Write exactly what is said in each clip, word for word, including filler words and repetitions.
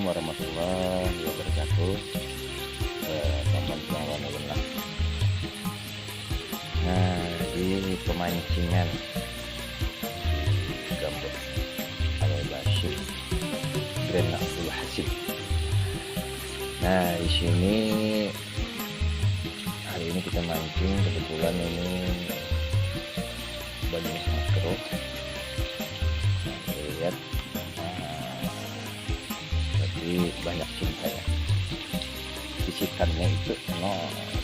Warahmatullahi wabarakatuh. Eh, selamat malam, ulun lah. Nah, di pemancingan di gambut Al Bashir, Grand Abdul Hasim. Nah, di sini hari ini kita mancing, kebetulan ini banyak makro. Nah, lihat. Nah, jadi banyak cintanya. Sisikannya itu, no,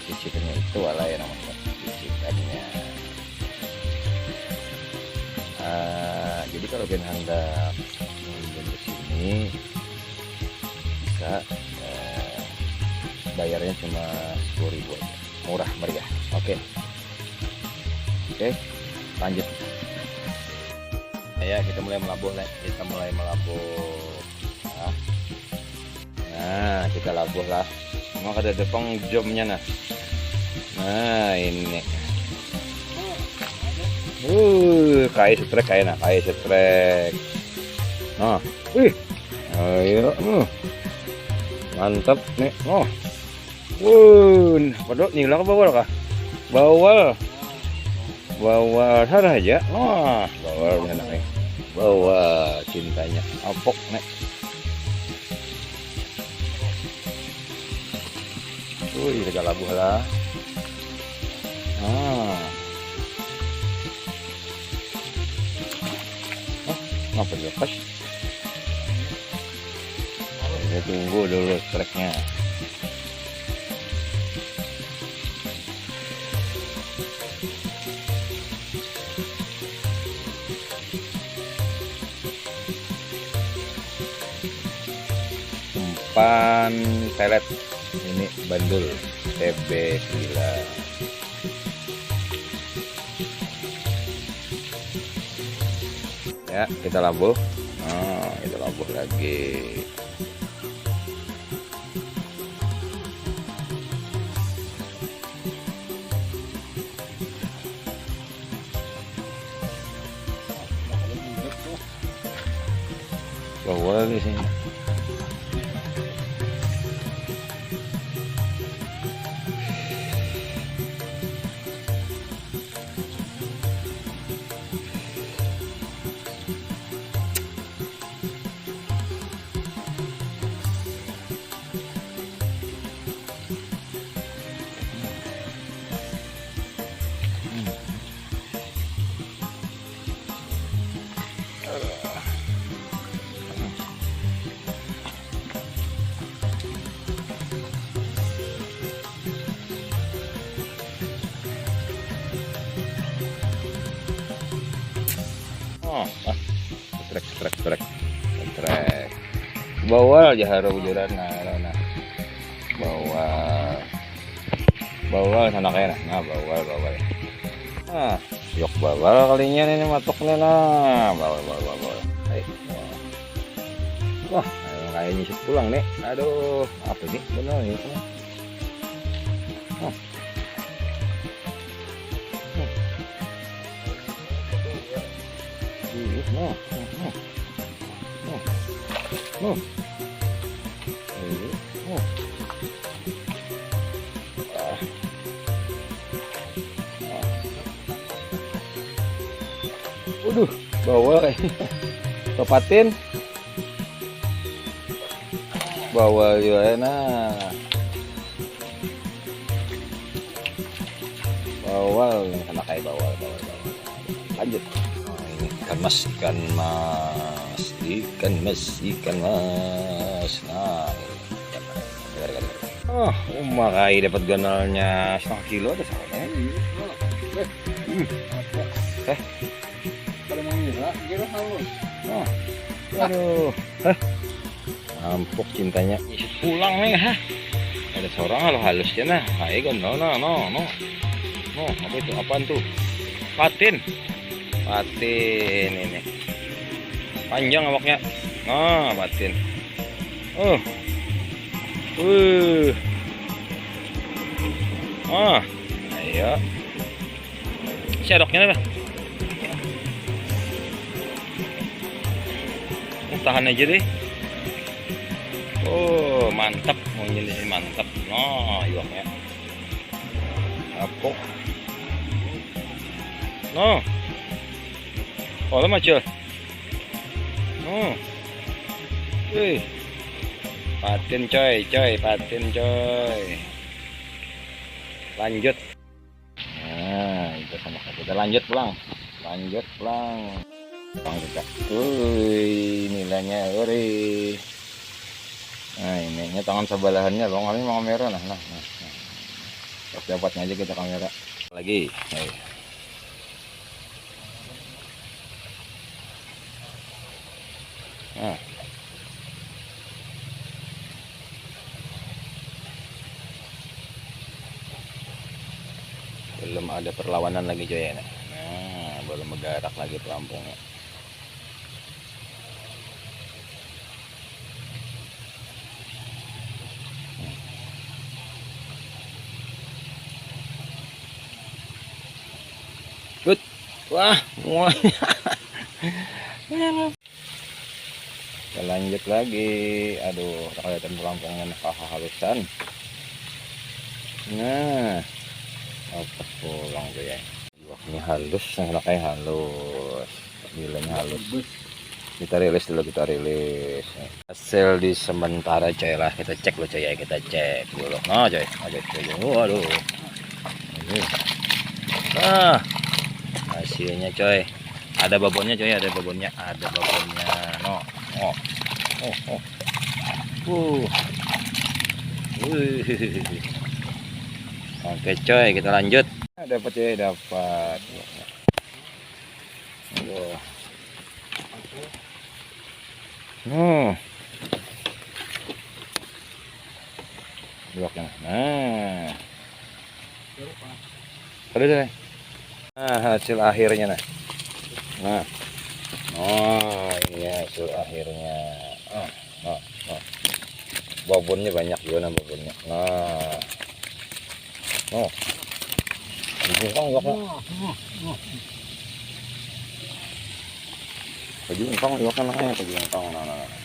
sisikannya itu, walai namanya sisikannya. Ah, jadi kalau pian handak ngunjung ke sini, bisa, eh, bayarnya cuma sepuluh ribu aja, murah meriah. Oke. Oke, lanjut. Ya, kita mulai melabuh, Lek. Kita mulai melabuh. Nah. Nah, kita labuh lah. Mau kada ada pengjomnya, nah. Nah, ini. Uh, kai setrek, kai, nah, kai setrek. Nah, wih. Ayo, hmm. Mantap nih. Oh. Wun, padahal nila ka bawal kah? Bawal. Bawal sana aja. Wah, bawal enak nih. Bawal cintanya. Apok nih. Wih, kita labuh lah. Ah. Oh, ngapa dia pas? Kita tunggu dulu treknya. Umpan pelet ini bandul T B sembilan. Ya, kita labuh. Nah, kita labuh lagi. Bawal di sini. Oh, ah. Trek, trek, trek. Trek. Bawal aja haro bujuran, nah, nah, nah. Bawal. Bawal sana kaya nah. Nah, bawal, bawal. Nah, yok bawal kalinya nih, matuknya nah. Bawal, bawal, bawal, bawal. Hai. Wah, kayak nyisip pulang nih. Aduh, apa nih? Benar nih. Nah. Ih, noh, noh, noh. Noh. Noh. Ih, noh. Ah. Ah. Waduh, bawal kayaknya. Topatin. Bawal juga ya, nah. Bawal, ini sama kayak bawal, bawal, bawal. Lanjut. Oh, ini ikan mas, ikan mas, ikan mas, ikan mas. Nah, ini. Dengar, dengar. Oh, uma kai dapat ganalnya setengah kilo ada sama. Eh. Hmm. Eh. Kalau mau ngira, kira halus. Oh. Aduh. Eh. Ampuk cintanya. Pulang nih, ha. Ada seorang kalau halusnya nah. Ayo kan, no, no, no, no. No, apa itu? Apaan tuh? Patin. Patin ini. Panjang awaknya. Nah, patin. Oh. Uh. Ah, ayo. Sendoknya apa? Eh, tahan aja deh. Oh, mantap, munyin di sini mantap. Nah, iwaknya. Apuk. Nah. Oh, lemas, Cil. Hmm. Wih. Patin, coy, coy, patin, coy. Lanjut. Nah, itu sama saja. Kita lanjut pulang. Lanjut pulang. Pulang kita. Wih, nilainya, ori. Nah, ininya tangan sebelahannya, bang, kami mau kamera, nah, nah, nah, nah. Dapatnya aja kita kamera. Lagi. Ayo. Nah. Belum ada perlawanan lagi, coy, ya, nah. Nah, belum bergerak lagi pelampungnya. Good. Wah, muat. Kita lanjut lagi. Aduh, tak kelihatan pelampungnya, nah, halusan. Nah, apa pulang tuh ya? Ini halus, nah, kayak halus. Gilanya halus. Kita rilis dulu, kita rilis. Hasil di sementara, coy, lah, kita cek dulu, coy, ya, kita cek dulu. Nah, coy, nah, coy, coy, coy. Waduh. Ini. Ah, hasilnya, coy. Ada babonnya, coy, ada babonnya, ada babonnya. No. Oh. Oh, oh. Uh. Wih. Oke, coy, kita lanjut. Ah, dapat, coy, dapat. Aduh. Hmm. Bloknya. Nah. Terus ini. Nah, hasil akhirnya, nah. Nah. Oh, ini hasil akhirnya. Ah, nah, nah. Babonnya banyak juga, nah, babonnya. Nah. Oh. Ini kan, bloknya. Baju engkong, iwak kan namanya baju engkong. Nah, nah, nah.